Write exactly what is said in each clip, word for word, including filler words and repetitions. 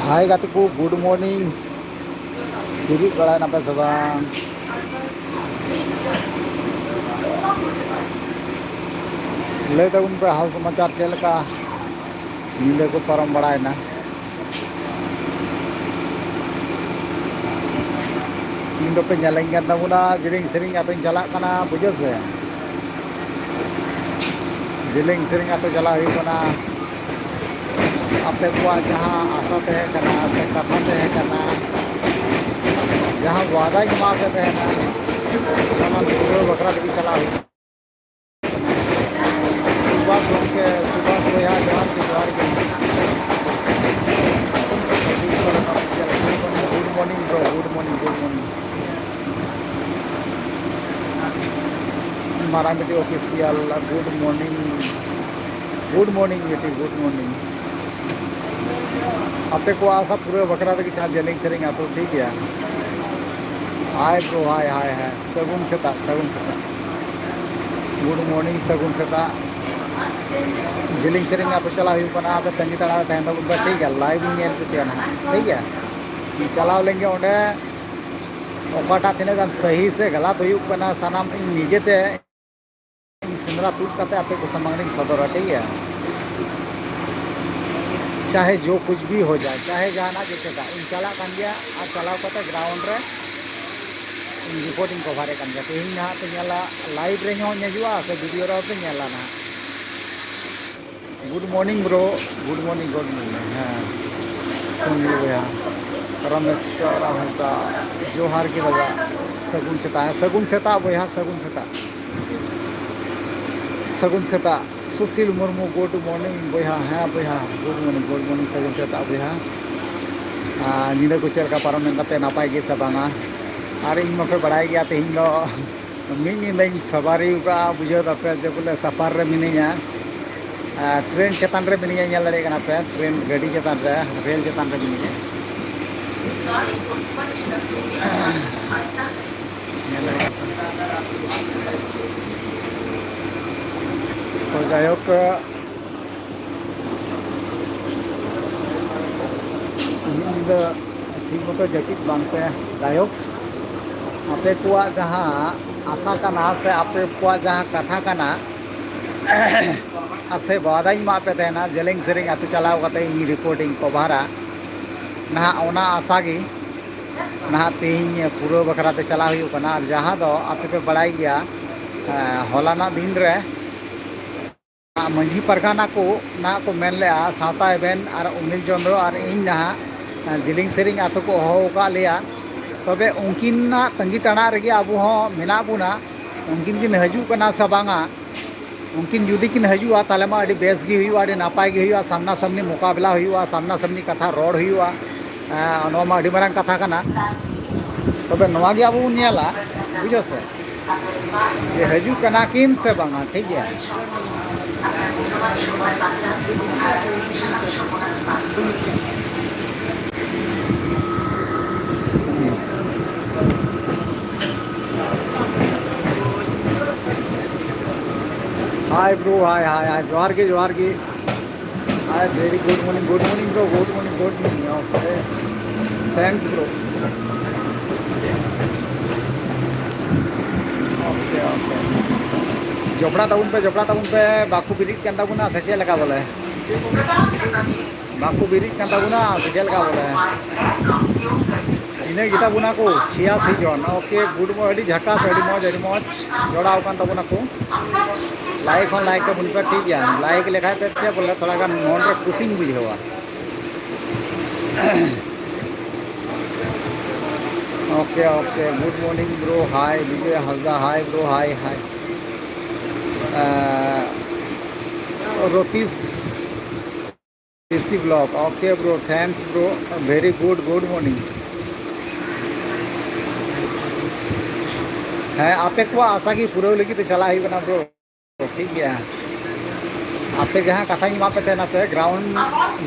ᱦᱟᱭ ᱜᱟᱛᱮ ᱠᱚ, good morning. ᱵᱮᱨᱮᱫ ᱵᱟᱲᱟᱭ ᱱᱟᱯᱮ ᱥᱮ ᱵᱟᱝ? ᱞᱟᱹᱭ ᱛᱟᱵᱚᱱ ᱯᱮ, ᱦᱟᱞ ᱥᱚᱢᱟᱪᱟᱨ ᱪᱮᱫ ᱞᱮᱠᱟ? ᱧᱤᱫᱟᱹ ᱠᱚ ᱯᱟᱨᱚᱢ ᱵᱟᱲᱟᱭᱮᱱᱟ᱾ ᱤᱧ ᱫᱚᱯᱮ ᱧᱮᱞᱮᱧ ᱠᱟᱱ ᱛᱟᱵᱚᱱᱟ, ᱡᱮᱞᱮᱧ ᱥᱮᱨᱮᱧ ᱟᱛᱩᱧ ᱪᱟᱞᱟᱜ ᱠᱟᱱᱟ, ᱵᱩᱡᱷᱟᱹᱣ ᱥᱮ? ᱡᱮᱞᱮᱧ ᱥᱮᱨᱮᱧ ᱟᱛᱩ ᱪᱟᱞᱟᱜ ᱦᱩᱭᱩᱜ ᱠᱟᱱᱟ᱾ ᱟᱯᱮ ᱠᱚᱣᱟᱜ ᱡᱟᱦᱟᱸ ᱟᱥᱟ ᱛᱟᱦᱮᱸ ᱠᱟᱱᱟ ᱥᱮ ᱠᱟᱛᱷᱟ ᱛᱟᱦᱮᱸ ᱠᱟᱱᱟ, ᱡᱟᱦᱟᱸ ᱣᱟᱫᱟᱧ ᱮᱢᱟ ᱯᱮ ᱛᱟᱦᱮᱱᱟ, ᱥᱟᱱᱟᱢ ᱯᱩᱨᱟᱹᱣ ᱵᱟᱠᱷᱨᱟ ᱛᱮᱜᱮ ᱪᱟᱞᱟᱜ ᱦᱩᱭᱩᱜ ᱠᱟᱱᱟ᱾ ᱥᱩᱵᱷᱟᱥ ᱜᱚᱢᱠᱮ, ᱥᱩᱵᱷᱟᱥ ᱵᱚᱭᱦᱟ, ᱡᱚᱦᱟᱨ ᱜᱮ, ᱡᱚᱦᱟᱨ ᱜᱮ᱾ Good morning bro, good morning, good morning. ᱢᱟᱨᱟᱝ ᱵᱤᱴᱤ official, good morning. Good morning ᱵᱤᱴᱤ, good morning. ᱟᱯᱮ ᱠᱚᱣᱟᱜ ᱟᱥᱟ ᱯᱩᱨᱟᱹᱣ ᱵᱟᱠᱷᱨᱟ ᱛᱮᱜᱮ ᱥᱟᱨ ᱡᱮᱞᱮᱧ ᱥᱮᱨᱮᱧ ᱟᱛᱳ, ᱴᱷᱤᱠ ᱜᱮᱭᱟ? ᱦᱟᱭ ᱵᱨᱳ, ᱦᱟᱭ, ᱦᱟᱭ, ᱦᱟᱭ᱾ ᱥᱟᱹᱜᱩᱱ ᱥᱮᱛᱟᱜ, ᱥᱟᱹᱜᱩᱱ ᱥᱮᱛᱟᱜ᱾ Good morning, ᱥᱟᱹᱜᱩᱱ ᱥᱮᱛᱟᱜ᱾ ᱡᱮᱞᱮᱧ ᱥᱮᱨᱮᱧ ᱟᱛᱳ ᱪᱟᱞᱟᱣ ᱦᱩᱭᱩᱜ ᱠᱟᱱᱟ, ᱟᱯᱮ ᱛᱟᱺᱜᱤ ᱛᱟᱲᱟᱜ ᱨᱮ ᱛᱟᱦᱮᱱ ᱛᱟᱵᱚᱱ ᱯᱮ, ᱴᱷᱤᱠ ᱜᱮᱭᱟ? ᱞᱟᱭᱤᱵᱷ ᱤᱧ ᱧᱮᱞ ᱦᱚᱪᱚ ᱯᱮᱭᱟ ᱱᱟᱦᱟᱜ, ᱴᱷᱤᱠ ᱜᱮᱭᱟ? ᱪᱟᱞᱟᱣ ᱞᱮᱱ ᱜᱮ ᱚᱸᱰᱮ, ᱚᱠᱟᱴᱟᱜ ᱛᱤᱱᱟᱹᱜ ᱜᱟᱱ ᱥᱟᱹᱦᱤ ᱥᱮ ᱜᱟᱞᱟᱛ ᱦᱩᱭᱩᱜ ᱠᱟᱱᱟ, ᱥᱟᱱᱟᱢ ᱤᱧ ᱱᱤᱡᱮᱛᱮ ᱤᱧ ᱥᱮᱸᱫᱽᱨᱟ ᱛᱩᱫ ᱠᱟᱛᱮ ᱟᱯᱮ ᱠᱚ ᱥᱟᱢᱟᱝ ᱨᱤᱧ ᱥᱚᱫᱚᱨᱟ, ᱴᱷᱤᱠ ᱜᱮᱭᱟ? ᱪᱟᱦᱮ ᱡᱚ ᱠᱩᱪ ᱵᱷᱤ ᱦᱳ ᱡᱟᱭ, ᱪᱟᱦᱮ ᱡᱟᱦᱟᱱᱟᱜ ᱜᱮ ᱪᱮᱫᱟᱜ, ᱤᱧ ᱪᱟᱞᱟᱜ ᱠᱟᱱ ᱜᱮᱭᱟ ᱟᱨ ᱪᱟᱞᱟᱣ ᱠᱟᱛᱮ ᱜᱨᱟᱣᱩᱱᱰ ᱨᱮ ᱤᱧ ᱨᱤᱯᱳᱨᱴ ᱤᱧ ᱠᱚᱵᱷᱟᱨᱮᱫ ᱠᱟᱱ ᱜᱮᱭᱟ᱾ ᱛᱮᱦᱮᱧ ᱱᱟᱦᱟᱜ ᱯᱮ ᱧᱮᱞᱟ, ᱞᱟᱭᱤᱵᱷ ᱨᱮᱦᱚᱸᱧ ᱦᱤᱡᱩᱜᱼᱟ ᱥᱮ ᱵᱷᱤᱰᱤᱭᱳ ᱨᱮᱦᱚᱸ ᱯᱮ ᱧᱮᱞᱟ ᱱᱟᱦᱟᱜ᱾ Good morning bro, good morning, good morning. ᱦᱮᱸ, ᱥᱩᱱᱤᱞ ᱵᱚᱭᱦᱟ, ᱨᱟᱢᱮᱥ ᱦᱟᱸᱥᱫᱟ, ᱡᱚᱦᱟᱨ ᱜᱮ ᱫᱟᱫᱟ, ᱥᱟᱹᱜᱩᱱ ᱥᱮᱛᱟᱜ, ᱦᱮᱸ, ᱥᱟᱹᱜᱩᱱ ᱥᱮᱛᱟᱜ ᱵᱚᱭᱦᱟ, ᱥᱟᱹᱜᱩᱱ ᱥᱮᱛᱟᱜ᱾ ᱥᱟᱹᱜᱩᱱ ᱥᱮᱛᱟᱜ᱾ ᱥᱩᱥᱤᱞ ᱢᱩᱨᱢᱩ, good morning ᱵᱚᱭᱦᱟ᱾ ᱦᱮᱸ ᱵᱚᱭᱦᱟ, good morning, good morning, ᱥᱟᱹᱜᱩᱱ ᱥᱮᱛᱟᱜ ᱵᱚᱭᱦᱟ᱾ ᱟᱨ ᱧᱤᱫᱟᱹ ᱠᱚ ᱪᱮᱫ ᱞᱮᱠᱟ ᱯᱟᱨᱚᱢᱮᱱ ᱛᱟᱯᱮ, ᱱᱟᱯᱟᱭ ᱜᱮ ᱥᱮ ᱵᱟᱝᱟ? ᱟᱨ ᱤᱧ ᱢᱟᱯᱮ ᱵᱟᱲᱟᱭ ᱜᱮᱭᱟ, ᱛᱮᱦᱮᱧ ᱫᱚ ᱢᱤᱫ ᱧᱤᱫᱟᱹᱧ ᱥᱟᱵᱟᱨᱤ ᱟᱠᱟᱫᱼᱟ, ᱵᱩᱡᱷᱟᱹᱣ ᱫᱟᱯᱮ ᱡᱮ ᱵᱚᱞᱮ ᱥᱟᱯᱟᱨ ᱨᱮ ᱢᱤᱱᱟᱹᱧᱟ᱾ ᱟᱨ ᱴᱨᱮᱱ ᱪᱮᱛᱟᱱ ᱨᱮ ᱢᱤᱱᱟᱹᱧᱟ, ᱧᱮᱞ ᱫᱟᱲᱮᱭᱟᱜ ᱠᱟᱱᱟ ᱯᱮ, ᱴᱨᱮᱱ ᱜᱟᱹᱰᱤ ᱪᱮᱛᱟᱱ ᱨᱮ, ᱨᱮᱞ ᱪᱮᱛᱟᱱ ᱨᱮ ᱢᱤᱱᱟᱹᱧᱟ᱾ ᱛᱚ ᱡᱟᱭᱦᱳᱠ, ᱫᱚ ᱴᱷᱤᱠ ᱢᱚᱛᱚ ᱡᱟᱹᱯᱤᱫ ᱵᱟᱝᱛᱮ, ᱡᱟᱭᱦᱳᱠ, ᱟᱯᱮ ᱠᱚᱣᱟᱜ ᱡᱟᱦᱟᱸ ᱟᱥᱟ ᱠᱟᱱᱟ ᱥᱮ ᱟᱯᱮ ᱠᱚᱣᱟᱜ ᱡᱟᱦᱟᱸ ᱠᱟᱛᱷᱟ ᱠᱟᱱᱟ, ᱟᱨ ᱥᱮ ᱵᱟᱫᱟᱧ ᱮᱢᱟᱜ ᱯᱮ ᱛᱟᱦᱮᱱᱟ, ᱡᱮᱞᱮᱧ ᱥᱮᱨᱮᱧ ᱟᱹᱛᱩ ᱪᱟᱞᱟᱣ ᱠᱟᱛᱮ ᱤᱧ ᱨᱤᱯᱳᱨᱴ ᱤᱧ ᱠᱚᱵᱷᱟᱨᱟ᱾ ᱱᱟᱦᱟᱜ ᱚᱱᱟ ᱟᱥᱟ ᱜᱮ ᱱᱟᱦᱟᱜ ᱛᱮᱦᱮᱧ ᱯᱩᱨᱟᱹᱣ ᱵᱟᱠᱷᱨᱟ ᱛᱮ ᱪᱟᱞᱟᱣ ᱦᱩᱭᱩᱜ ᱠᱟᱱᱟ᱾ ᱟᱨ ᱡᱟᱦᱟᱸ ᱫᱚ ᱟᱯᱮ ᱯᱮ ᱵᱟᱲᱟᱭ ᱜᱮᱭᱟ, ᱦᱚᱞᱟᱱᱟᱜ ᱫᱤᱱ ᱨᱮ ᱢᱟᱹᱡᱷᱤ ᱯᱟᱨᱜᱟᱱᱟ ᱠᱚ ᱱᱟᱦᱟᱜ ᱠᱚ ᱢᱮᱱ ᱞᱮᱫᱼᱟ, ᱥᱟᱶᱛᱟ ᱮᱵᱷᱮᱱ ᱟᱨ ᱚᱱᱤᱞ ᱪᱚᱸᱫᱽᱨᱚ ᱟᱨ ᱤᱧ ᱱᱟᱦᱟᱜ ᱡᱤᱞᱤᱧ ᱥᱮᱨᱮᱧ ᱟᱛᱳ ᱠᱚ ᱦᱚᱦᱚ ᱟᱠᱟᱫ ᱞᱮᱭᱟ᱾ ᱛᱚᱵᱮ ᱩᱱᱠᱤᱱᱟᱜ ᱛᱟᱺᱜᱤ ᱛᱟᱲᱟᱜ ᱨᱮᱜᱮ ᱟᱵᱚ ᱦᱚᱸ ᱢᱮᱱᱟᱜ ᱵᱚᱱᱟ᱾ ᱩᱱᱠᱤᱱ ᱠᱤᱱ ᱦᱤᱡᱩᱜ ᱠᱟᱱᱟ ᱥᱮ ᱵᱟᱝᱟ? ᱩᱱᱠᱤᱱ ᱡᱩᱫᱤ ᱠᱤᱱ ᱦᱤᱡᱩᱜᱼᱟ, ᱛᱟᱦᱚᱞᱮ ᱢᱟ ᱟᱹᱰᱤ ᱵᱮᱥ ᱜᱮ ᱦᱩᱭᱩᱜᱼᱟ, ᱟᱹᱰᱤ ᱱᱟᱯᱟᱭ ᱜᱮ ᱦᱩᱭᱩᱜᱼᱟ, ᱥᱟᱢᱱᱟ ᱥᱟᱢᱱᱤ ᱢᱚᱠᱟᱵᱮᱞᱟ ᱦᱩᱭᱩᱜᱼᱟ, ᱥᱟᱢᱱᱟ ᱥᱟᱢᱱᱤ ᱠᱟᱛᱷᱟ ᱨᱚᱲ ᱦᱩᱭᱩᱜᱼᱟ᱾ ᱦᱮᱸ, ᱱᱚᱣᱟ ᱢᱟ ᱟᱹᱰᱤ ᱢᱟᱨᱟᱝ ᱠᱟᱛᱷᱟ ᱠᱟᱱᱟ᱾ ᱛᱚᱵᱮ ᱱᱚᱣᱟ ᱜᱮ ᱟᱵᱚ ᱵᱚᱱ ᱧᱮᱞᱟ, ᱵᱩᱡᱷᱟᱹᱣ ᱥᱮ, ᱡᱮ ᱦᱤᱡᱩᱜ ᱠᱟᱱᱟ ᱠᱤᱱ ᱥᱮ ᱵᱟᱝᱟ, ᱴᱷᱤᱠ ᱜᱮᱭᱟ᱾ Hi bro, hi, hi, hi, ᱡᱚᱦᱟᱨ ᱜᱮ, ᱡᱚᱦᱟᱨ ᱜᱮ᱾ Hi, very good morning, good morning, bro, good morning, good morning. Okay, thanks, bro. Okay, okay. ᱡᱚᱯᱲᱟᱣ ᱛᱟᱵᱚᱱ ᱯᱮ, ᱡᱚᱯᱲᱟᱣ ᱛᱟᱵᱚᱱ ᱯᱮ, ᱵᱟᱠᱚ ᱵᱮᱨᱮᱫ ᱠᱟᱱ ᱛᱟᱵᱚᱱᱟ ᱥᱮ ᱪᱮᱫ ᱞᱮᱠᱟ ᱵᱚᱞᱮ? ᱵᱟᱠᱚ ᱵᱮᱨᱮᱫ ᱠᱟᱱ ᱛᱟᱵᱚᱱᱟ ᱥᱮ ᱪᱮᱫ ᱞᱮᱠᱟ ᱵᱚᱞᱮ? ᱤᱱᱟᱹ ᱜᱮᱛᱟ ᱵᱚᱱᱟ ᱠᱚ ᱪᱷᱤᱭᱟᱥᱤ ᱡᱚᱱ᱾ Okay, good morning, ᱟᱹᱰᱤ ᱡᱷᱟᱠᱟᱥ, ᱟᱹᱰᱤ ᱢᱚᱡᱽ, ᱟᱹᱰᱤ ᱢᱚᱡᱽ ᱡᱚᱲᱟᱣ ᱟᱠᱟᱱ ᱛᱟᱵᱚᱱᱟ ᱠᱚ᱾ Like ᱦᱚᱸ like ᱛᱟᱵᱚᱱ ᱯᱮ, ᱴᱷᱤᱠ ᱜᱮᱭᱟ᱾ Like ᱞᱮᱠᱷᱟᱡ ᱯᱮ ᱪᱮᱫ ᱵᱚᱞᱮ, ᱛᱷᱚᱲᱟ ᱜᱟᱱ ᱢᱚᱱ ᱨᱮ ᱠᱩᱥᱤᱧ ᱵᱩᱡᱷᱟᱹᱣᱟ᱾ Okay, okay, good morning, bro, hi, Vijay Hazda, hi, bro, hi, hi. Uh, Rotis, P C vlog, okay, bro, thanks, bro, very good, good morning. ᱦᱮᱸ, ᱟᱯᱮ ᱠᱚᱣᱟᱜ ᱟᱥᱟ ᱜᱮ ᱯᱩᱨᱟᱹᱣ ᱞᱟᱹᱜᱤᱫ ᱛᱮ ᱪᱟᱞᱟᱜ ᱦᱩᱭᱩᱜ ᱠᱟᱱᱟ, bro. ᱴᱷᱤᱠ ᱜᱮᱭᱟ᱾ ᱟᱯᱮ ᱡᱟᱦᱟᱸ ᱠᱟᱛᱷᱟᱧ ᱮᱢᱟᱫ ᱯᱮ ᱛᱟᱦᱮᱱᱟ ᱥᱮ, ground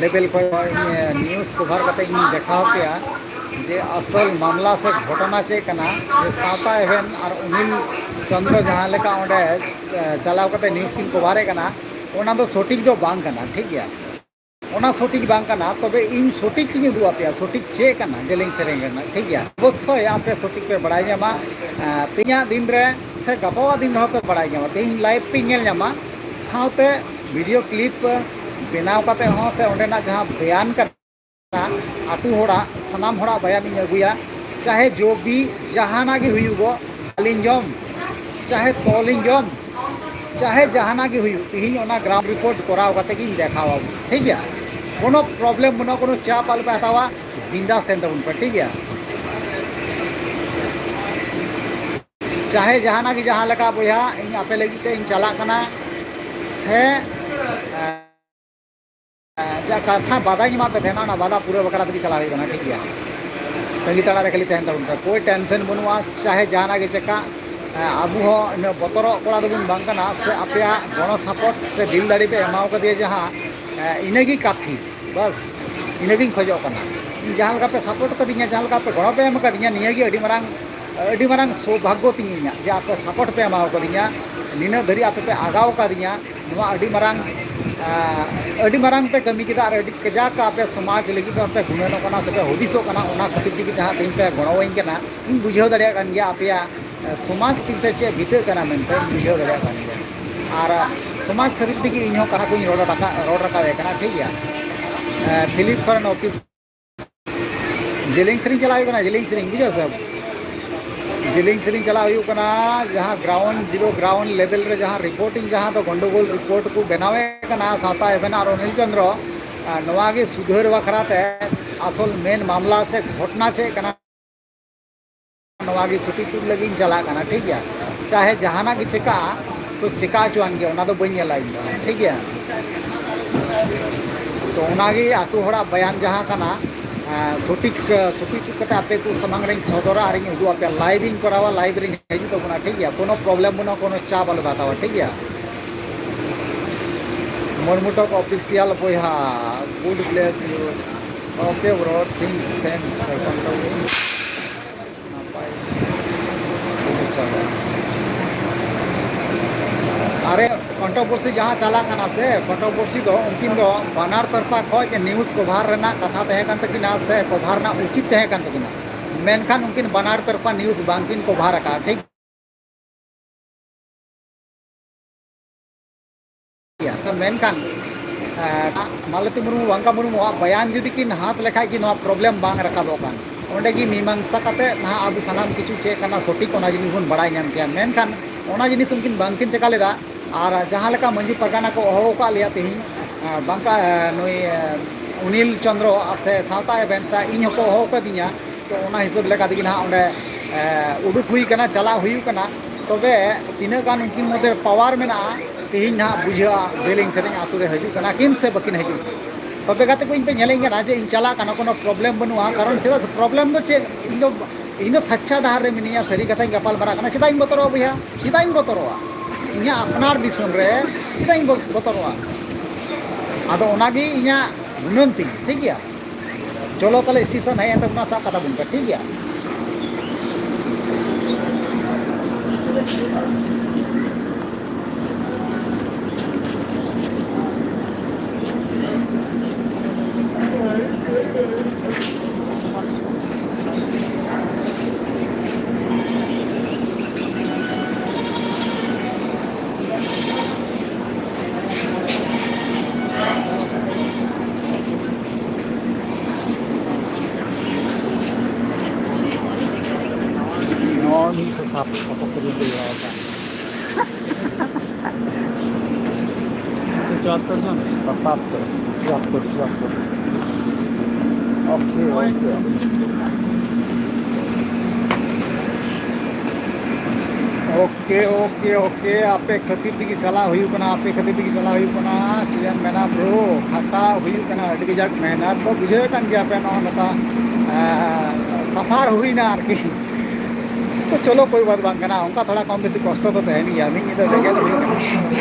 level ᱠᱷᱚᱱ news cover ᱠᱟᱛᱮ ᱤᱧ ᱫᱮᱠᱷᱟᱣ ᱯᱮᱭᱟ ᱡᱮ ᱟᱥᱚᱞ ᱢᱟᱢᱞᱟ ᱥᱮ ᱜᱷᱚᱴᱚᱱᱟ ᱪᱮᱫ ᱠᱟᱱᱟ, ᱡᱮ ᱥᱟᱶᱛᱟ ᱮᱵᱷᱮᱱ ᱟᱨ ᱚᱱᱤᱞ ᱪᱚᱸᱫᱽᱨᱚ ᱡᱟᱦᱟᱸ ᱞᱮᱠᱟ ᱚᱸᱰᱮ, ᱮ, ᱪᱟᱞᱟᱣ ᱠᱟᱛᱮ news ᱠᱤᱱ cover ᱮᱫ ᱠᱟᱱᱟ, ᱚᱱᱟ ᱫᱚ ᱥᱚᱴᱷᱤᱠ ᱫᱚ ᱵᱟᱝ ᱠᱟᱱᱟ, ᱴᱷᱤᱠ ᱜᱮᱭᱟ᱾ ᱚᱱᱟ ᱥᱚᱴᱷᱤᱠ ᱵᱟᱝ ᱠᱟᱱᱟ, ᱛᱚᱵᱮ ᱤᱧ ᱥᱚᱴᱷᱤᱠ ᱤᱧ ᱩᱫᱩᱜ ᱟᱯᱮᱭᱟ, ᱥᱚᱴᱷᱤᱠ ᱪᱮᱫ ᱠᱟᱱᱟ ᱡᱮᱞᱮᱧ ᱥᱮᱨᱮᱧ ᱨᱮᱱᱟᱜ, ᱴᱷᱤᱠ ᱜᱮᱭᱟ? ᱚᱵᱚᱥᱥᱳᱭ ᱟᱯᱮ ᱥᱚᱴᱷᱤᱠ ᱯᱮ ᱵᱟᱲᱟᱭ ᱧᱟᱢᱟ᱾ ᱟᱸ, ᱛᱮᱦᱮᱧᱟᱜ ᱫᱤᱱ ᱨᱮ ᱥᱮ ᱜᱟᱯᱟᱣᱟᱜ ᱫᱤᱱ ᱨᱮᱦᱚᱸ ᱯᱮ ᱵᱟᱲᱟᱭ ᱧᱟᱢᱟ, ᱛᱮᱦᱮᱧ ᱞᱟᱭᱤᱵᱷ ᱯᱮ ᱧᱮᱞ ᱧᱟᱢᱟ, ᱥᱟᱶᱛᱮ ᱵᱷᱤᱰᱤᱭᱳ ᱠᱞᱤᱯ ᱵᱮᱱᱟᱣ ᱠᱟᱛᱮ ᱦᱚᱸ ᱥᱮ ᱚᱸᱰᱮᱱᱟᱜ ᱡᱟᱦᱟᱸ ᱵᱮᱭᱟᱱ ᱠᱟᱱᱟ, ᱟᱹᱛᱩ ᱦᱚᱲᱟᱜ, ᱥᱟᱱᱟᱢ ᱦᱚᱲᱟᱜ ᱵᱟᱭᱟᱱ ᱤᱧ ᱟᱹᱜᱩᱭᱟ᱾ ᱪᱟᱦᱮ ᱡᱚ ᱵᱤ ᱡᱟᱦᱟᱱᱟᱜ ᱜᱮ ᱦᱩᱭᱩᱜᱚᱜ, ᱟᱹᱞᱤᱧ ᱡᱚᱢ, ᱪᱟᱦᱮ ᱛᱚᱞᱤᱧ ᱡᱚᱢ, ᱪᱟᱦᱮ ᱡᱟᱦᱟᱱᱟᱜ ᱜᱮ ᱦᱩᱭᱩᱜ, ᱛᱮᱦᱮᱧ ᱚᱱᱟ ᱜᱨᱟᱣᱩᱱᱰ ᱨᱤᱯᱳᱨᱴ ᱠᱚᱨᱟᱣ ᱠᱟᱛᱮ ᱜᱤᱧ ᱫᱮᱠᱷᱟᱣᱟ, ᱴᱷᱤᱠ ᱜᱮᱭᱟ? ᱠᱳᱱᱳ ᱯᱨᱚᱵᱞᱮᱢ ᱵᱟᱹᱱᱩᱜᱼᱟ, ᱠᱳᱱᱳ ᱪᱟᱯ ᱟᱞᱚᱯᱮ ᱦᱟᱛᱟᱣᱟ, ᱵᱤᱱᱫᱟᱥ ᱛᱟᱦᱮᱱ ᱛᱟᱵᱚᱱ ᱯᱮ, ᱴᱷᱤᱠ ᱜᱮᱭᱟ? ᱪᱟᱦᱮ ᱡᱟᱦᱟᱱᱟᱜ ᱜᱮ, ᱡᱟᱦᱟᱸ ᱞᱮᱠᱟ ᱵᱚᱭᱦᱟ, ᱤᱧ ᱟᱯᱮ ᱞᱟᱹᱜᱤᱫ ᱛᱮ ᱤᱧ ᱪᱟᱞᱟᱜ ᱠᱟᱱᱟ ᱥᱮ, ᱮᱸ, ᱡᱟ ᱠᱟᱛᱷᱟ ᱵᱟᱫᱟᱧ ᱮᱢᱟᱫ ᱯᱮ ᱛᱟᱦᱮᱱᱟ, ᱚᱱᱟ ᱵᱟᱫᱟ ᱯᱩᱨᱟᱹ ᱵᱟᱠᱷᱨᱟ ᱛᱮᱜᱮ ᱪᱟᱞᱟᱣ ᱦᱩᱭᱩᱜ ᱠᱟᱱᱟ, ᱴᱷᱤᱠ ᱜᱮᱭᱟ? ᱛᱟᱺᱜᱤ ᱛᱟᱲᱟᱜ ᱨᱮ ᱠᱷᱟᱹᱞᱤ ᱛᱟᱦᱮᱱ ᱛᱟᱵᱚᱱ ᱯᱮ, ᱠᱳᱭ ᱴᱮᱱᱥᱮᱱ ᱵᱟᱹᱱᱩᱜᱼᱟ᱾ ᱪᱟᱦᱮ ᱡᱟᱦᱟᱱᱟᱜ ᱜᱮ ᱪᱮᱠᱟ, ᱮᱸ, ᱟᱵᱚ ᱦᱚᱸ ᱤᱱᱟᱹ ᱵᱚᱛᱚᱨᱚᱜ ᱠᱚᱲᱟ ᱫᱚᱵᱚᱱ ᱵᱟᱝ ᱠᱟᱱᱟ᱾ ᱥᱮ ᱟᱯᱮᱭᱟᱜ ᱜᱚᱲᱚ ᱥᱟᱯᱳᱨᱴ ᱥᱮ ᱫᱤᱞ ᱫᱟᱲᱮ ᱯᱮ ᱮᱢᱟᱣ ᱠᱟᱫᱮᱭᱟ ᱡᱟᱦᱟᱸ, ᱮᱸ, ᱤᱱᱟᱹᱜᱮ ᱠᱟᱯᱷᱤ, ᱵᱟᱥ ᱤᱱᱟᱹᱜᱤᱧ ᱠᱷᱚᱡᱚᱜ ᱠᱟᱱᱟ᱾ ᱤᱧ ᱡᱟᱦᱟᱸ ᱞᱮᱠᱟ ᱯᱮ ᱥᱟᱯᱳᱨᱴ ᱠᱟᱫᱤᱧᱟ, ᱡᱟᱦᱟᱸ ᱞᱮᱠᱟ ᱯᱮ ᱜᱚᱲᱚ ᱯᱮ ᱮᱢ ᱠᱟᱫᱤᱧᱟ, ᱱᱤᱭᱟᱹᱜᱮ ᱟᱹᱰᱤ ᱢᱟᱨᱟᱝ, ᱟᱹᱰᱤ ᱢᱟᱨᱟᱝ ᱥᱳᱵᱷᱟᱜᱽᱜᱚ ᱛᱤᱧ ᱤᱧᱟᱹᱜ, ᱡᱮ ᱟᱯᱮ ᱥᱟᱯᱳᱨᱴ ᱯᱮ ᱮᱢᱟᱣ ᱠᱟᱫᱤᱧᱟ, ᱱᱤᱱᱟᱹᱜ ᱫᱷᱟᱹᱨᱤᱡ ᱟᱯᱮ ᱯᱮ ᱟᱜᱟᱣ ᱠᱟᱫᱤᱧᱟ᱾ ᱱᱚᱣᱟ ᱟᱹᱰᱤ ᱢᱟᱨᱟᱝ, ᱟᱸ, ᱟᱹᱰᱤ ᱢᱟᱨᱟᱝ ᱯᱮ ᱠᱟᱹᱢᱤ ᱠᱮᱫᱟ ᱟᱨ ᱟᱹᱰᱤ ᱠᱟᱡᱟᱠ ᱟᱯᱮ ᱥᱚᱢᱟᱡᱽ ᱞᱟᱹᱜᱤᱫ ᱫᱚ ᱯᱮ ᱜᱩᱱᱟᱹᱱᱚᱜ ᱠᱟᱱᱟ ᱥᱮ ᱯᱮ ᱦᱩᱫᱤᱥᱚᱜ ᱠᱟᱱᱟ, ᱚᱱᱟ ᱠᱷᱟᱹᱛᱤᱨ ᱛᱮᱜᱮ ᱡᱟᱦᱟᱸ ᱛᱮᱦᱮᱧ ᱯᱮ ᱜᱚᱲᱚᱣᱟᱹᱧ ᱠᱟᱱᱟ᱾ ᱤᱧ ᱵᱩᱡᱷᱟᱹᱣ ᱫᱟᱲᱮᱭᱟᱜ ᱠᱟᱱ ᱜᱮᱭᱟ ᱟᱯᱮᱭᱟᱜ, ᱟᱸ, ᱥᱚᱢᱟᱡᱽ ᱠᱷᱟᱹᱛᱤᱨ ᱛᱮ ᱪᱮᱫ ᱵᱤᱛᱟᱹᱜ ᱠᱟᱱᱟ ᱢᱮᱱᱛᱮ ᱤᱧ ᱵᱩᱡᱷᱟᱹᱣ ᱫᱟᱲᱮᱭᱟᱜ ᱠᱟᱱ ᱜᱮᱭᱟ᱾ ᱟᱨ, ᱟᱸ, ᱥᱚᱢᱟᱡᱽ ᱠᱷᱟᱹᱛᱤᱨ ᱛᱮᱜᱮ ᱤᱧ ᱦᱚᱸ ᱠᱟᱛᱷᱟ ᱠᱚᱧ ᱨᱚᱲ ᱨᱟᱠᱟᱵ, ᱨᱚᱲ ᱨᱟᱠᱟᱵ ᱮ ᱠᱟᱱᱟ, ᱴᱷᱤᱠ ᱜᱮᱭᱟ? ᱟᱸ, ᱯᱷᱤᱞᱤᱯ ᱥᱚᱨᱮᱱ ᱚᱯᱷᱤᱥ ᱡᱮᱞᱮᱧ ᱥᱮᱨᱮᱧ ᱪᱟᱞᱟᱜ ᱦᱩᱭᱩᱜ ᱠᱟᱱᱟ, ᱡᱮᱞᱮᱧ ᱥᱮᱨᱮᱧ, ᱵᱩᱡᱷᱟᱹᱣ ᱥᱮ? ᱡᱮᱞᱮᱧ ᱥᱮᱨᱮᱧ ᱪᱟᱞᱟᱜ ᱦᱩᱭᱩᱜ ᱠᱟᱱᱟ, ᱡᱟᱦᱟᱸ ᱜᱨᱟᱣᱩᱱᱰ ᱡᱤᱨᱳ, ᱜᱨᱟᱣᱩᱱᱰ ᱞᱮᱵᱮᱞ ᱨᱮ ᱡᱟᱦᱟᱸ ᱨᱤᱯᱳᱨᱴᱤᱝ, ᱡᱟᱦᱟᱸ ᱫᱚ ᱜᱚᱱᱰᱚᱜᱳᱞ ᱨᱤᱯᱳᱨᱴ ᱠᱚ ᱵᱮᱱᱟᱣᱮᱫ ᱠᱟᱱᱟ ᱥᱟᱶᱛᱟ ᱮᱵᱷᱮᱱ ᱟᱨ ᱚᱱᱤᱞ ᱪᱚᱸᱫᱽᱨᱚ, ᱟᱨ ᱱᱚᱣᱟ ᱜᱮ ᱥᱩᱫᱷᱟᱹᱨ ᱵᱟᱠᱷᱨᱟ ᱛᱮ ᱟᱥᱚᱞ ᱢᱮᱱ ᱢᱟᱢᱞᱟ ᱥᱮ ᱜᱷᱚᱴᱱᱟ ᱪᱮᱫ ᱠᱟᱱᱟ, ᱱᱚᱣᱟ ᱜᱮ ᱥᱚᱴᱷᱤᱠ ᱞᱟᱹᱜᱤᱫ ᱤᱧ ᱪᱟᱞᱟᱜ ᱠᱟᱱᱟ, ᱴᱷᱤᱠ ᱜᱮᱭᱟ? ᱪᱟᱦᱮ ᱡᱟᱦᱟᱱᱟᱜ ᱜᱮ ᱪᱮᱠᱟᱜᱼᱟ, ᱛᱚ ᱪᱮᱠᱟ ᱦᱚᱪᱚᱣᱟᱱ ᱜᱮᱭᱟ, ᱚᱱᱟ ᱫᱚ ᱵᱟᱹᱧ ᱧᱮᱞᱟ ᱤᱧ ᱫᱚ, ᱴᱷᱤᱠ ᱜᱮᱭᱟ? ᱛᱚ ᱚᱱᱟᱜᱮ ᱟᱛᱳ ᱦᱚᱲᱟᱜ ᱵᱟᱭᱟᱱ ᱡᱟᱦᱟᱸ ᱠᱟᱱᱟ, ᱟᱸ, ᱥᱚᱴᱷᱤᱠ, ᱥᱚᱴᱷᱤᱠ ᱠᱟᱛᱮ ᱟᱯᱮ ᱠᱚ ᱥᱟᱢᱟᱝ ᱨᱤᱧ ᱥᱚᱫᱚᱨᱟ ᱟᱨᱤᱧ ᱩᱫᱩᱜ ᱟᱯᱮᱭᱟ, ᱞᱟᱭᱤᱵᱷ ᱤᱧ ᱠᱚᱨᱟᱣᱟ, ᱞᱟᱭᱤᱵᱷ ᱨᱤᱧ ᱦᱤᱡᱩᱜ ᱛᱟᱵᱚᱱᱟ, ᱴᱷᱤᱠ ᱜᱮᱭᱟ? ᱠᱳᱱᱳ ᱯᱨᱚᱵᱞᱮᱢ ᱵᱟᱹᱱᱩᱜᱼᱟ, ᱠᱳᱱᱳ ᱪᱟᱯ ᱟᱞᱚ ᱯᱮ ᱦᱟᱛᱟᱣᱟ, ᱴᱷᱤᱠ ᱜᱮᱭᱟ? ᱢᱚᱨᱢᱩᱴᱚᱠ ᱚᱯᱷᱤᱥᱤᱭᱟᱞ ᱵᱚᱭᱦᱟ, God bless you. Okay bro, thanks, thanks. ᱱᱟᱯᱟᱭ ᱜᱮ ᱪᱟᱞᱟᱜᱼᱟ᱾ ᱟᱨᱮ, ᱠᱚᱱᱴᱨᱳᱵᱷᱟᱨᱥᱤ ᱡᱟᱦᱟᱸ ᱪᱟᱞᱟᱜ ᱠᱟᱱᱟ ᱥᱮ, ᱠᱚᱱᱴᱨᱳᱵᱷᱟᱨᱥᱤ ᱫᱚ ᱩᱱᱠᱤᱱ ᱫᱚ ᱵᱟᱱᱟᱨ ᱛᱚᱨᱯᱷᱟ ᱠᱷᱚᱱ ᱜᱮ ᱱᱤᱭᱩᱡᱽ ᱠᱚᱵᱷᱟᱨ ᱨᱮᱱᱟᱜ ᱠᱟᱛᱷᱟ ᱛᱟᱦᱮᱸ ᱠᱟᱱ ᱛᱟᱹᱠᱤᱱᱟ ᱥᱮ ᱠᱚᱵᱷᱟᱨ ᱨᱮᱱᱟᱜ ᱩᱪᱤᱛ ᱛᱟᱦᱮᱸ ᱠᱟᱱ ᱛᱟᱹᱠᱤᱱᱟ, ᱢᱮᱱᱠᱷᱟᱱ ᱩᱱᱠᱤᱱ ᱵᱟᱱᱟᱨ ᱛᱚᱨᱯᱷᱟ ᱱᱤᱭᱩᱡᱽ ᱵᱟᱝᱠᱤᱱ ᱠᱚᱵᱷᱟᱨ ᱟᱠᱟᱫᱼᱟ, ᱴᱷᱤᱠ ᱜᱮᱭᱟ᱾ ᱢᱮᱱᱠᱷᱟᱱ, ᱮᱸ, ᱢᱟᱞᱚᱛᱤ ᱢᱩᱨᱢᱩ, ᱵᱟᱝᱠᱟ ᱢᱩᱨᱢᱩᱣᱟᱜ ᱵᱟᱭᱟᱱ ᱡᱩᱫᱤ ᱠᱤᱱ ᱦᱟᱛ ᱞᱮᱠᱷᱟᱡ ᱜᱮ ᱱᱚᱣᱟ ᱯᱨᱚᱵᱞᱮᱢ ᱵᱟᱝ ᱨᱟᱠᱟᱵᱚᱜ ᱠᱟᱱ᱾ ᱚᱸᱰᱮ ᱜᱮ ᱢᱤᱢᱟᱝᱥᱟ ᱠᱟᱛᱮ ᱱᱟᱦᱟᱜ ᱟᱵᱚ ᱥᱟᱱᱟᱢ ᱠᱤᱪᱷᱩ ᱪᱮᱫ ᱠᱟᱱᱟ ᱥᱚᱴᱷᱤᱠ, ᱚᱱᱟ ᱡᱤᱱᱤᱥ ᱵᱚᱱ ᱵᱟᱲᱟᱭ ᱧᱟᱢ ᱠᱮᱭᱟ᱾ ᱢᱮᱱᱠᱷᱟᱱ ᱚᱱᱟ ᱡᱤᱱᱤᱥ ᱩᱱᱠᱤᱱ ᱵᱟᱝᱠᱤᱱ ᱪᱮᱠᱟ ᱞᱮᱫᱟ᱾ ᱟᱨ ᱡᱟᱦᱟᱸ ᱞᱮᱠᱟ ᱢᱟᱹᱡᱷᱤ ᱯᱟᱨᱜᱟᱱᱟ ᱠᱚ ᱦᱚᱦᱚ ᱟᱠᱟᱫ ᱞᱮᱭᱟ ᱛᱮᱦᱮᱧ, ᱟᱸ, ᱵᱟᱝᱠᱟ, ᱟᱸ, ᱱᱩᱭ, ᱟᱸ, ᱚᱱᱤᱞ ᱪᱚᱸᱫᱽᱨᱚ ᱥᱮ ᱥᱟᱶᱛᱟ ᱮᱵᱷᱮᱱ ᱥᱟ ᱤᱧ ᱦᱚᱸᱠᱚ ᱦᱚᱦᱚ ᱟᱠᱟᱫᱤᱧᱟ᱾ ᱛᱚ ᱚᱱᱟ ᱦᱤᱥᱟᱹᱵ ᱞᱮᱠᱟ ᱛᱮᱜᱮ ᱱᱟᱦᱟᱜ ᱚᱸᱰᱮ, ᱮ, ᱩᱰᱩᱠ ᱦᱩᱭ ᱠᱟᱱᱟ, ᱪᱟᱞᱟᱜ ᱦᱩᱭᱩᱜ ᱠᱟᱱᱟ᱾ ᱛᱚᱵᱮ ᱛᱤᱱᱟᱹᱜ ᱜᱟᱱ ᱩᱱᱠᱤᱱ ᱢᱚᱫᱽᱫᱷᱮ ᱨᱮ ᱯᱟᱣᱟᱨ ᱢᱮᱱᱟᱜᱼᱟ, ᱛᱮᱦᱮᱧ ᱱᱟᱦᱟᱜ ᱵᱩᱡᱷᱟᱹᱜᱼᱟ ᱡᱮᱞᱮᱧ ᱥᱮᱨᱮᱧ ᱟᱛᱳ ᱨᱮ ᱦᱤᱡᱩᱜ ᱠᱟᱱᱟ ᱠᱤᱱ ᱥᱮ ᱵᱟᱹᱠᱤᱱ ᱦᱤᱡᱩᱜ ᱠᱟᱱᱟ᱾ ᱛᱚᱵᱮ ᱜᱟᱛᱮ ᱠᱚ, ᱤᱧ ᱯᱮ ᱧᱮᱞᱮᱧ ᱠᱟᱱᱟ ᱡᱮ ᱤᱧ ᱪᱟᱞᱟᱜ ᱠᱟᱱᱟ, ᱠᱳᱱᱳ ᱯᱨᱚᱵᱞᱮᱢ ᱵᱟᱹᱱᱩᱜᱼᱟ᱾ ᱠᱟᱨᱚᱱ ᱪᱮᱫᱟᱜ ᱥᱮ ᱯᱨᱚᱵᱞᱮᱢ ᱫᱚ ᱪᱮᱫ? ᱤᱧ ᱫᱚ, ᱤᱧ ᱫᱚ ᱥᱟᱪᱪᱟ ᱰᱟᱦᱟᱨ ᱨᱮ ᱢᱤᱱᱟᱹᱧᱟ, ᱥᱟᱹᱨᱤ ᱠᱟᱛᱷᱟᱧ ᱜᱟᱯᱟᱞ ᱢᱟᱨᱟᱜ ᱠᱟᱱᱟ᱾ ᱪᱮᱫᱟᱜ ᱤᱧ ᱵᱚᱛᱚᱨᱚᱜᱼᱟ ᱵᱚᱭᱦᱟ? ᱪᱮᱫᱟᱜ ᱤᱧ ᱵᱚᱛᱚᱨᱚᱜᱼᱟ? ᱤᱧᱟᱹᱜ ᱟᱯᱱᱟᱨ ᱫᱤᱥᱚᱢ ᱨᱮ ᱪᱮᱫᱟᱜ ᱤᱧ ᱵᱚ-, ᱵᱚᱛᱚᱨᱚᱜᱼᱟ? ᱟᱫᱚ ᱚᱱᱟᱜᱮ ᱤᱧᱟᱹᱜ ᱜᱩᱱᱟᱹᱱ ᱛᱤᱧ, ᱴᱷᱤᱠ ᱜᱮᱭᱟ? ᱪᱚᱞᱚ ᱛᱟᱦᱞᱮ ᱥᱴᱮᱥᱚᱱ ᱦᱮᱡ ᱮᱱ ᱛᱟᱵᱚᱱᱟ, ᱥᱟᱵ ᱠᱟᱛᱟ ᱵᱚᱱ ᱯᱮ, ᱴᱷᱤᱠ ᱜᱮᱭᱟ? ᱱᱚᱣᱟ ᱢᱤᱫᱥᱚ ᱥᱟᱛ ᱥᱟᱛᱟᱛᱛᱚᱨ ᱨᱮ ᱞᱟᱹᱭ ᱵᱟᱲᱟ ᱟᱠᱟᱫ᱾ ᱪᱩᱣᱟᱛᱛᱚᱨ ᱡᱚᱱ? ᱥᱟᱛᱟᱛᱛᱚᱨ, ᱪᱩᱣᱟᱛᱛᱚᱨ, ᱪᱩᱣᱟᱛᱛᱚᱨ᱾ Okay, okay. Okay, okay, okay, ᱟᱯᱮ ᱠᱷᱟᱹᱛᱤᱨ ᱛᱮᱜᱮ ᱪᱟᱞᱟᱜ ᱦᱩᱭᱩᱜ ᱠᱟᱱᱟ, ᱟᱯᱮ ᱠᱷᱟᱹᱛᱤᱨ ᱛᱮᱜᱮ ᱪᱟᱞᱟᱜ ᱦᱩᱭᱩᱜ ᱠᱟᱱᱟ᱾ ᱪᱮᱫ ᱮᱢ ᱢᱮᱱᱟ ᱵᱨᱳ, ᱠᱷᱟᱴᱟᱣ ᱦᱩᱭᱩᱜ ᱠᱟᱱᱟ, ᱟᱹᱰᱤ ᱠᱟᱡᱟᱠ ᱢᱮᱦᱱᱚᱛ ᱫᱚ ᱵᱩᱡᱷᱟᱹᱣ ᱠᱟᱱ ᱜᱮᱭᱟ ᱯᱮ, ᱱᱚᱜᱼᱚ ᱱᱚᱝᱠᱟ, ᱮᱸ, ᱥᱟᱯᱷᱟᱨ ᱦᱩᱭᱱᱟ ᱟᱨᱠᱤ᱾ ᱛᱚ ᱪᱚᱞᱚ, ᱠᱳᱭ ᱵᱟᱛ ᱵᱟᱝ ᱠᱟᱱᱟ, ᱚᱱᱠᱟ ᱛᱷᱚᱲᱟ ᱠᱚᱢ ᱵᱮᱥᱤ ᱠᱚᱥᱴᱚ ᱫᱚ ᱛᱟᱦᱮᱱ ᱜᱮᱭᱟ᱾ ᱢᱤᱫ ᱧᱤᱫᱟᱹ ᱵᱮᱸᱜᱮᱫ ᱦᱩᱭᱩᱜ ᱠᱟᱱᱟ᱾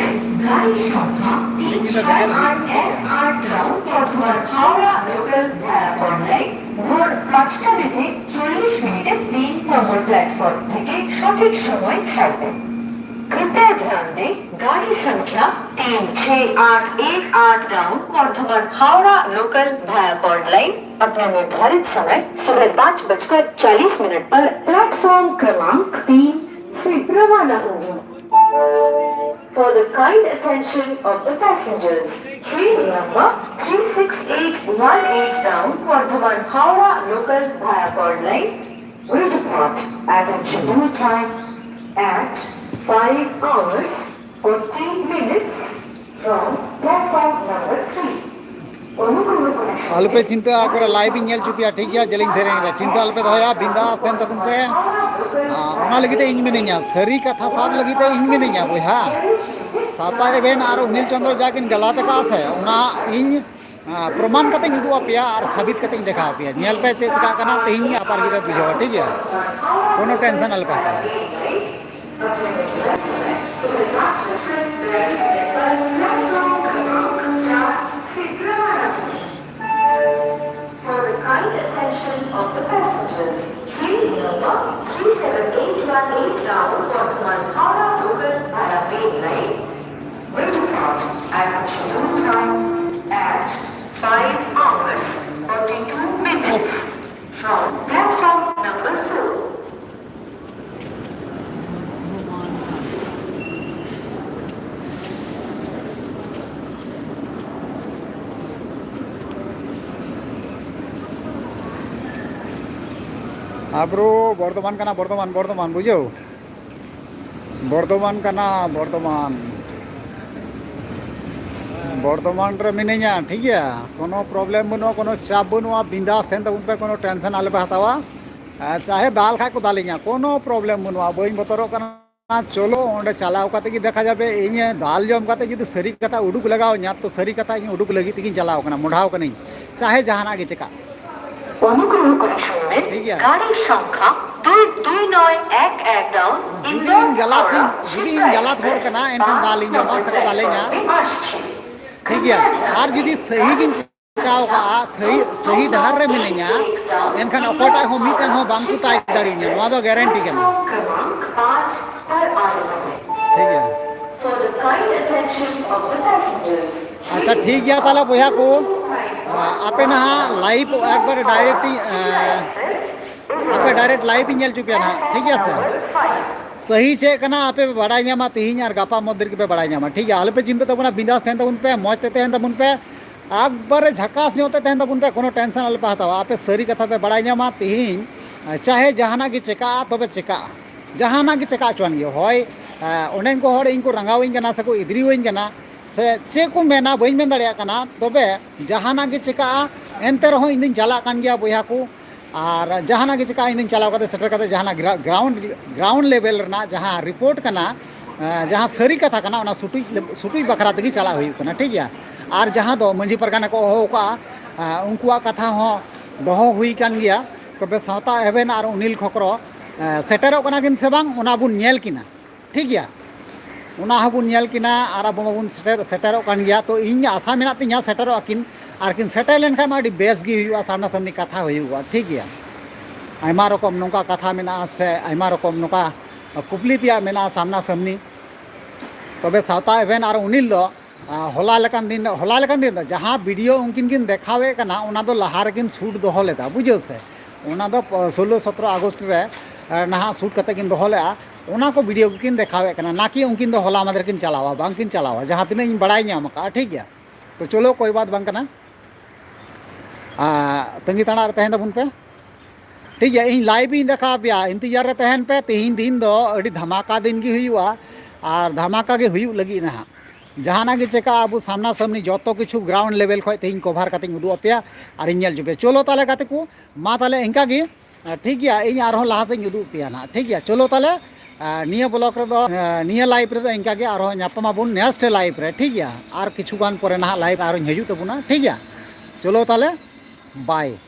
ᱜᱟড়ি সংখ্যা তিন ছয় আট এক আট down Bardhaman Howrah local via কর্ণাই ভোর পাঁচটা বেজে চল্লিশ মিনিটে তিন নম্বর প্ল্যাটফর্ম থেকে সঠিক সময় ছাড়বে। कृपया ध्यान दें, गाड़ी संख्या तीन छह आठ एक आठ डाउन वर्धमान हावड़ा लोकल भाया कॉर्ड लाइन अपने निर्धारित समय सुबह पाँच बजकर चालीस मिनट पर प्लेटफॉर्म क्रमांक तीन से रवाना होगी। For the kind attention of the passengers, train number three six eight one eight down Vardhaman Howrah local via Kordlai will depart at a scheduled time at five hours fourteen minutes from platform number three. অনুগ্রহ করে ᱟᱞᱚᱯᱮ ᱪᱤᱱᱛᱟᱹᱜᱼᱟ, ᱚᱠᱟᱨᱮ live ᱤᱧ ᱧᱮᱞ ᱦᱚᱪᱚ ᱯᱮᱭᱟ, ᱴᱷᱤᱠ ᱜᱮᱭᱟ? ᱡᱮᱞᱮᱧ ᱥᱮᱨᱮᱧ ᱨᱮ ᱪᱤᱱᱛᱟᱹ ᱟᱞᱚᱯᱮ ᱫᱚᱦᱚᱭᱟ, ᱵᱤᱱᱫᱟᱥ ᱛᱟᱦᱮᱱ ᱛᱟᱵᱚᱱ ᱯᱮ᱾ ᱟᱨ ᱚᱱᱟ ᱞᱟᱹᱜᱤᱫ ᱛᱮ ᱤᱧ ᱢᱤᱱᱟᱹᱧᱟ, ᱥᱟᱹᱨᱤ ᱠᱟᱛᱷᱟ ᱥᱟᱵ ᱞᱟᱹᱜᱤᱫ ᱛᱮ ᱤᱧ ᱢᱤᱱᱟᱹᱧᱟ ᱵᱚᱭᱦᱟ᱾ ᱥᱟᱶᱛᱟ ᱮᱵᱷᱮᱱ ᱟᱨ ᱚᱱᱤᱞ ᱪᱚᱸᱫᱽᱨᱚ ᱡᱟ ᱠᱤᱱ ᱜᱟᱞᱟᱛ ᱟᱠᱟᱫᱼᱟ ᱥᱮ, ᱚᱱᱟ ᱤᱧ ᱟᱸ, ᱯᱨᱚᱢᱟᱱ ᱠᱟᱛᱮᱧ ᱩᱫᱩᱜ ᱟᱯᱮᱭᱟ ᱟᱨ ᱥᱟᱵᱤᱛ ᱠᱟᱛᱮᱧ ᱫᱮᱠᱷᱟᱣ ᱟᱯᱮᱭᱟ᱾ ᱧᱮᱞ ᱯᱮ ᱪᱮᱫ ᱪᱤᱠᱟᱹᱜ ᱠᱟᱱᱟ, ᱛᱮᱦᱮᱧ ᱟᱯᱟᱨ ᱜᱮᱯᱮ ᱵᱩᱡᱷᱟᱹᱣᱟ, ᱴᱷᱤᱠ ᱜᱮᱭᱟ? ᱠᱳᱱᱳ ᱴᱮᱱᱥᱚᱱ ᱟᱞᱚᱯᱮ ᱦᱟᱛᱟᱣᱟ᱾ For the kind attention of the passengers, train number three seven eight one eight down Bardhaman Howrah local via main line will depart at a scheduled time at five hours forty-two minutes from platform number four. ᱟᱵᱨᱩ Bardhaman ᱠᱟᱱᱟ, ᱵᱚᱨᱫᱷᱚᱢᱟᱱ, ᱵᱚᱨᱫᱷᱚᱢᱟᱱ, ᱵᱩᱡᱷᱟᱹᱣ? ᱵᱚᱨᱫᱷᱚᱢᱟᱱ ᱠᱟᱱᱟ, ᱵᱚᱨᱫᱷᱚᱢᱟᱱ᱾ ᱵᱚᱨᱫᱷᱚᱢᱟᱱ ᱨᱮ ᱢᱤᱱᱟᱹᱧᱟ, ᱴᱷᱤᱠ ᱜᱮᱭᱟ? ᱠᱳᱱᱳ problem ᱵᱟᱹᱱᱩᱜᱼᱟ, ᱠᱳᱱᱳ ᱪᱟᱯ ᱵᱟᱹᱱᱩᱜᱼᱟ, ᱵᱤᱱᱫᱟᱥ ᱛᱟᱦᱮᱱ ᱛᱟᱵᱚᱱ ᱯᱮ, ᱠᱳᱱᱳ ᱴᱮᱱᱥᱚᱱ ᱟᱞᱚᱯᱮ ᱦᱟᱛᱟᱣᱟ᱾ ᱟᱨ ᱪᱟᱦᱮ ᱫᱟᱞ ᱠᱷᱟᱡ ᱠᱚ ᱫᱟᱞᱤᱧᱟ, ᱠᱳᱱᱳ ᱯᱨᱚᱵᱞᱮᱢ ᱵᱟᱹᱱᱩᱜᱼᱟ, ᱵᱟᱹᱧ ᱵᱚᱛᱚᱨᱚᱜ ᱠᱟᱱᱟ᱾ ᱪᱚᱞᱚ, ᱚᱸᱰᱮ ᱪᱟᱞᱟᱣ ᱠᱟᱛᱮ ᱜᱮ ᱫᱮᱠᱷᱟ ᱡᱟᱵᱮ᱾ ᱤᱧ ᱫᱟᱞ ᱡᱚᱢ ᱠᱟᱛᱮ ᱡᱩᱫᱤ ᱥᱟᱹᱨᱤ ᱠᱟᱛᱷᱟ ᱩᱰᱩᱠ ᱞᱟᱜᱟᱣ ᱤᱧᱟ, ᱛᱚ ᱥᱟᱹᱨᱤ ᱠᱟᱛᱷᱟ ᱤᱧ ᱩᱰᱩᱠ ᱞᱟᱹᱜᱤᱫ ᱛᱮᱜᱤᱧ ᱪᱟᱞᱟᱣ ᱠᱟᱱᱟ, ᱢᱚᱰᱷᱟᱣ ᱠᱟᱹᱱᱟᱹᱧ, ᱪᱟᱦᱮ ᱡᱟᱦᱟᱱᱟᱜ ᱜᱮ ᱪᱮᱠᱟᱜ᱾ অনুগ্রহ করে শুনবেন, ঠিক আছে। গাড়ির সংখ্যা দুই দুই নয় এক এক ডাউন ᱡᱩᱫᱤ ᱤᱧ ᱜᱟᱞᱟᱛ ᱤᱧ, ᱡᱩᱫᱤ ᱤᱧ ᱜᱟᱞᱟᱛ ᱦᱚᱲ ᱠᱟᱱᱟ, ᱮᱱᱠᱷᱟᱱ ᱫᱟᱞᱤᱧ ᱡᱚᱢᱟ ᱥᱮᱠᱚ ᱫᱟᱞᱮᱧᱟ᱾ ᱴᱷᱤᱠ ᱜᱮᱭᱟ? ᱟᱨ ᱡᱩᱫᱤ ᱥᱟᱹᱦᱤ ᱜᱤᱧ ᱪᱤᱠᱟᱹᱣ ᱠᱟᱜᱼᱟ, ᱥᱟᱹᱦᱤ, ᱥᱟᱹᱦᱤ ᱰᱟᱦᱟᱨ ᱨᱮ ᱢᱤᱱᱟᱹᱧᱟ, ᱮᱱᱠᱷᱟᱱ ᱚᱠᱚᱭᱴᱟᱜ ᱦᱚᱸ ᱢᱤᱫᱴᱟᱝ ᱦᱚᱸ ᱵᱟᱝ ᱠᱚ ᱴᱟᱭ ᱫᱟᱲᱮᱭᱟᱹᱧᱟ, ᱱᱚᱣᱟ ᱫᱚ ᱜᱮᱨᱮᱱᱴᱤ ᱠᱟᱱᱟ᱾ क्रमांक पाँच पर आ रहा है। ᱴᱷᱤᱠ ᱜᱮᱭᱟ᱾ For the kind attention of the passengers. ᱟᱪᱪᱷᱟ, ᱴᱷᱤᱠ ᱜᱮᱭᱟ ᱛᱟᱦᱚᱞᱮ ᱵᱚᱭᱦᱟ ᱠᱚ, ᱟᱯᱮ ᱱᱟᱦᱟᱜ live ᱮᱠᱵᱟᱨᱮ direct ᱤᱧ, ᱟᱯᱮ direct live ᱤᱧ ᱧᱮᱞ ᱦᱚᱪᱚ ᱯᱮᱭᱟ ᱱᱟᱦᱟᱜ, ᱴᱷᱤᱠ ᱜᱮᱭᱟ ᱥᱮ? ᱥᱟᱹᱦᱤ ᱪᱮᱫ ᱠᱟᱱᱟ ᱟᱯᱮ ᱯᱮ ᱵᱟᱲᱟᱭ ᱧᱟᱢᱟ ᱛᱤᱦᱤᱧ ᱟᱨ ᱜᱟᱯᱟ ᱢᱚᱫᱽᱫᱷᱮ ᱨᱮᱜᱮ ᱯᱮ ᱵᱟᱲᱟᱭ ᱧᱟᱢᱟ, ᱴᱷᱤᱠ ᱜᱮᱭᱟ? ᱟᱞᱚ ᱯᱮ ᱪᱤᱱᱛᱟᱹ ᱛᱟᱵᱚᱱᱟ, ᱵᱤᱱᱫᱟᱥ ᱛᱟᱦᱮᱱ ᱛᱟᱵᱚᱱ ᱯᱮ, ᱢᱚᱡᱽ ᱛᱮ ᱛᱟᱦᱮᱱ ᱛᱟᱵᱚᱱ ᱯᱮ, ᱮᱠᱵᱟᱨᱮ ᱡᱷᱟᱠᱟᱥ ᱧᱚᱜ ᱛᱮ ᱛᱟᱦᱮᱱ ᱛᱟᱵᱚᱱ ᱯᱮ, ᱠᱳᱱᱳ tension ᱟᱞᱚ ᱯᱮ ᱦᱟᱛᱟᱣᱟ᱾ ᱟᱯᱮ ᱥᱟᱹᱨᱤ ᱠᱟᱛᱷᱟ ᱯᱮ ᱵᱟᱲᱟᱭ ᱧᱟᱢᱟ ᱛᱤᱦᱤᱧ, ᱪᱟᱦᱮ ᱡᱟᱦᱟᱱᱟᱜ ᱜᱮ ᱪᱮᱠᱟᱜᱼᱟ, ᱛᱚᱵᱮ ᱪᱮᱠᱟᱜᱼᱟ, ᱡᱟᱦᱟᱱᱟᱜ ᱜᱮ ᱪᱮᱠᱟ ᱦᱚᱪᱚᱣᱟᱱ ᱜᱮ, ᱦᱳᱭ ᱚᱸᱰᱮᱱ ᱠᱚ ᱦᱚᱲ ᱤᱧ ᱠᱚ ᱨᱟᱸᱜᱟᱣᱤᱧ ᱠᱟᱱᱟ ᱥᱮᱠᱚ ᱤᱫᱽᱨᱤᱣᱟᱹᱧ ᱠᱟᱱᱟ ᱥᱮ ᱪᱮᱫ ᱠᱚ ᱢᱮᱱᱟ ᱵᱟᱹᱧ ᱢᱮᱱ ᱫᱟᱲᱮᱭᱟᱜ ᱠᱟᱱᱟ, ᱛᱚᱵᱮ ᱡᱟᱦᱟᱱᱟᱜ ᱜᱮ ᱪᱮᱠᱟᱜᱼᱟ ᱮᱱᱛᱮ ᱨᱮᱦᱚᱸ ᱤᱧ ᱫᱩᱧ ᱪᱟᱞᱟᱜ ᱠᱟᱱ ᱜᱮᱭᱟ ᱵᱚᱭᱦᱟ ᱠᱚ᱾ ᱟᱨ ᱡᱟᱦᱟᱱᱟᱜ ᱜᱮ ᱪᱮᱠᱟᱜᱼᱟ ᱤᱧ ᱫᱩᱧ ᱪᱟᱞᱟᱣ ᱠᱟᱛᱮ ᱥᱮᱴᱮᱨ ᱠᱟᱛᱮ ᱡᱟᱦᱟᱱᱟᱜ ground level ᱨᱮᱱᱟᱜ ᱡᱟᱦᱟᱸ report ᱠᱟᱱᱟ, ᱡᱟᱦᱟᱸ ᱥᱟᱹᱨᱤ ᱠᱟᱛᱷᱟ ᱠᱟᱱᱟ, ᱚᱱᱟ ᱥᱩᱴᱩᱡ ᱥᱩᱴᱩᱡ ᱵᱟᱠᱷᱨᱟ ᱛᱮᱜᱮ ᱪᱟᱞᱟᱜ ᱦᱩᱭᱩᱜ ᱠᱟᱱᱟ, ᱴᱷᱤᱠ ᱜᱮᱭᱟ? ᱟᱨ ᱡᱟᱦᱟᱸ ᱫᱚ ᱢᱟᱹᱡᱷᱤ ᱯᱟᱨᱜᱟᱱᱟ ᱠᱚ ᱦᱚᱦᱚ ᱠᱟᱜᱼᱟ, ᱩᱱᱠᱩᱣᱟᱜ ᱠᱟᱛᱷᱟ ᱦᱚᱸ ᱫᱚᱦᱚ ᱦᱩᱭ ᱠᱟᱱ ᱜᱮᱭᱟ᱾ ᱛᱚᱵᱮ ᱥᱟᱶᱛᱟ ᱮᱵᱷᱮᱱ ᱟᱨ ᱩᱱᱤᱞ ᱠᱷᱚᱠᱨᱚ ᱥᱮᱴᱮᱨᱚᱜ ᱠᱟᱱᱟ ᱠᱤᱱ ᱥᱮ ᱵᱟᱝ, ᱚᱱᱟ ᱵᱚᱱ ᱧᱮᱞ ᱠᱤᱱᱟ, ᱴᱷᱤᱠ ᱜᱮᱭᱟ? ᱚᱱᱟ ᱦᱚᱸᱵᱚᱱ ᱧᱮᱞ ᱠᱤᱱᱟ ᱟᱨ ᱟᱵᱚ ᱢᱟᱵᱚᱱ ᱥᱮᱴᱮᱨ ᱥᱮᱴᱮᱨᱚᱜ ᱠᱟᱱ ᱜᱮᱭᱟ᱾ ᱛᱚ ᱤᱧ ᱟᱥᱟ ᱢᱮᱱᱟᱜ ᱛᱤᱧᱟᱹ ᱥᱮᱴᱮᱨᱚᱜᱼᱟ ᱠᱤᱱ, ᱟᱨ ᱠᱤᱱ ᱥᱮᱴᱮᱨ ᱞᱮᱱᱠᱷᱟᱱ ᱢᱟ ᱟᱹᱰᱤ ᱵᱮᱥ ᱜᱮ ᱦᱩᱭᱩᱜᱼᱟ, ᱥᱟᱢᱱᱟ ᱥᱟᱢᱱᱤ ᱠᱟᱛᱷᱟ ᱦᱩᱭᱩᱜᱼᱟ, ᱴᱷᱤᱠ ᱜᱮᱭᱟ? ᱟᱭᱢᱟ ᱨᱚᱠᱚᱢ ᱱᱚᱝᱠᱟ ᱠᱟᱛᱷᱟ ᱢᱮᱱᱟᱜᱼᱟ ᱥᱮ ᱟᱭᱢᱟ ᱨᱚᱠᱚᱢ ᱱᱚᱝᱠᱟ ᱠᱩᱠᱞᱤ ᱛᱮᱭᱟᱜ ᱢᱮᱱᱟᱜᱼᱟ ᱥᱟᱢᱱᱟ ᱥᱟᱢᱱᱤ᱾ ᱛᱚᱵᱮ ᱥᱟᱶᱛᱟ ᱮᱵᱷᱮᱱ ᱟᱨ ᱩᱱᱤᱞ ᱫᱚ ᱦᱚᱞᱟ ᱞᱮᱠᱟᱱ ᱫᱤᱱ, ᱦᱚᱞᱟ ᱞᱮᱠᱟᱱ ᱫᱤᱱ ᱫᱚ ᱡᱟᱦᱟᱸ video ᱩᱱᱠᱤᱱ ᱠᱤᱱ ᱫᱮᱠᱷᱟᱣᱮᱫ ᱠᱟᱱᱟ, ᱚᱱᱟ ᱫᱚ ᱞᱟᱦᱟ ᱨᱮᱠᱤᱱ shoot ᱫᱚᱦᱚ ᱞᱮᱫᱟ, ᱵᱩᱡᱷᱟᱹᱣ ᱥᱮ? ᱚᱱᱟ ᱫᱚ ᱥᱳᱞᱞᱳ ᱥᱚᱛᱨᱚ ᱟᱜᱚᱥᱴ ᱨᱮ ᱱᱟᱦᱟᱜ shoot ᱠᱟᱛᱮ ᱠᱤᱱ ᱫᱚᱦᱚ ᱞᱮᱫᱼᱟ᱾ ᱚᱱᱟ ᱠᱚ video ᱜᱮᱠᱤᱱ ᱫᱮᱠᱷᱟᱣᱮᱫ ᱠᱟᱱᱟ, ᱱᱟᱠᱤ ᱩᱱᱠᱤᱱ ᱫᱚ ᱦᱚᱞᱟ ᱢᱟᱫᱷᱮᱨ ᱠᱤᱱ ᱪᱟᱞᱟᱣᱟ, ᱵᱟᱝᱠᱤᱱ ᱪᱟᱞᱟᱣᱟ, ᱡᱟᱦᱟᱸ ᱛᱤᱱᱟᱹᱜ ᱤᱧ ᱵᱟᱲᱟᱭ ᱧᱟᱢ ᱟᱠᱟᱫᱼᱟ, ᱴᱷᱤᱠ ᱜᱮᱭᱟ? ᱛᱚ ᱪᱚᱞᱚ, ᱠᱳᱭ ᱵᱟᱛ ᱵᱟᱝ ᱠᱟᱱᱟ, ᱟᱨ ᱛᱟᱺᱜᱤ ᱛᱟᱲᱟᱜ ᱨᱮ ᱛᱟᱦᱮᱸ ᱛᱟᱵᱚᱱ ᱯᱮ, ᱴᱷᱤᱠ ᱜᱮᱭᱟ? ᱤᱧ live ᱤᱧ ᱫᱮᱠᱷᱟᱣ ᱟᱯᱮᱭᱟ, ᱤᱱᱛᱮᱡᱟᱨ ᱨᱮ ᱛᱟᱦᱮᱱ ᱯᱮ᱾ ᱛᱮᱦᱮᱧ ᱫᱤᱱ ᱫᱚ ᱟᱹᱰᱤ ᱫᱷᱟᱢᱟᱠᱟ ᱫᱤᱱ ᱜᱮ ᱦᱩᱭᱩᱜᱼᱟ ᱟᱨ ᱫᱷᱟᱢᱟᱠᱟ ᱜᱮ ᱦᱩᱭᱩᱜ ᱞᱟᱹᱜᱤᱫ ᱱᱟᱦᱟᱜ᱾ ᱡᱟᱦᱟᱱᱟᱜ ᱜᱮ ᱪᱮᱠᱟᱜᱼᱟ, ᱟᱵᱚ ᱥᱟᱢᱱᱟ ᱥᱟᱢᱱᱤ ᱡᱚᱛᱚ ᱠᱤᱪᱷᱩ ground level ᱠᱷᱚᱱ ᱛᱮᱦᱮᱧ cover ᱠᱟᱛᱮᱧ ᱩᱫᱩᱜ ᱟᱯᱮᱭᱟ ᱟᱨᱤᱧ ᱧᱮᱞ ᱦᱚᱪᱚ ᱯᱮᱭᱟ᱾ ᱪᱚᱞᱚ ᱛᱟᱦᱚᱞᱮ ᱜᱟᱛᱮ ᱠᱚ, ᱢᱟ ᱛᱟᱦᱚᱞᱮ ᱤᱱᱠᱟ ᱜᱮ, ᱴᱷᱤᱠ ᱜᱮᱭᱟ? ᱤᱧ ᱟᱨᱦᱚᱸ ᱞᱟᱦᱟ ᱥᱮᱫ ᱤᱧ ᱩᱫᱩᱜ ᱯᱮᱭᱟ ᱱᱟᱦᱟᱜ, ᱴᱷᱤᱠ ᱜᱮᱭᱟ? ᱪᱚᱞᱚ ᱛᱟᱦᱚᱞᱮ, ᱱᱤᱭᱟᱹ vlog ᱨᱮᱫᱚ, ᱱᱤᱭᱟᱹ live ᱨᱮᱫᱚ ᱤᱱᱠᱟ ᱜᱮ, ᱟᱨᱦᱚᱸ ᱧᱟᱯᱟᱢ ᱟᱵᱚᱱ next live ᱨᱮ, ᱴᱷᱤᱠ ᱜᱮᱭᱟ? ᱟᱨ ᱠᱤᱪᱷᱩ ᱜᱟᱱ ᱯᱚᱨᱮ ᱱᱟᱦᱟᱜ live ᱟᱨᱦᱚᱸᱧ ᱦᱤᱡᱩᱜ ᱛᱟᱵᱚᱱᱟ, ᱴᱷᱤᱠ ᱜᱮᱭᱟ? ᱪᱚᱞᱚ ᱛᱟᱦᱚᱞᱮ, bye᱾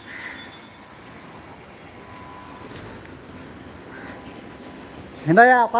ᱦᱮᱸᱫᱟᱭᱟ, ᱚᱠᱟ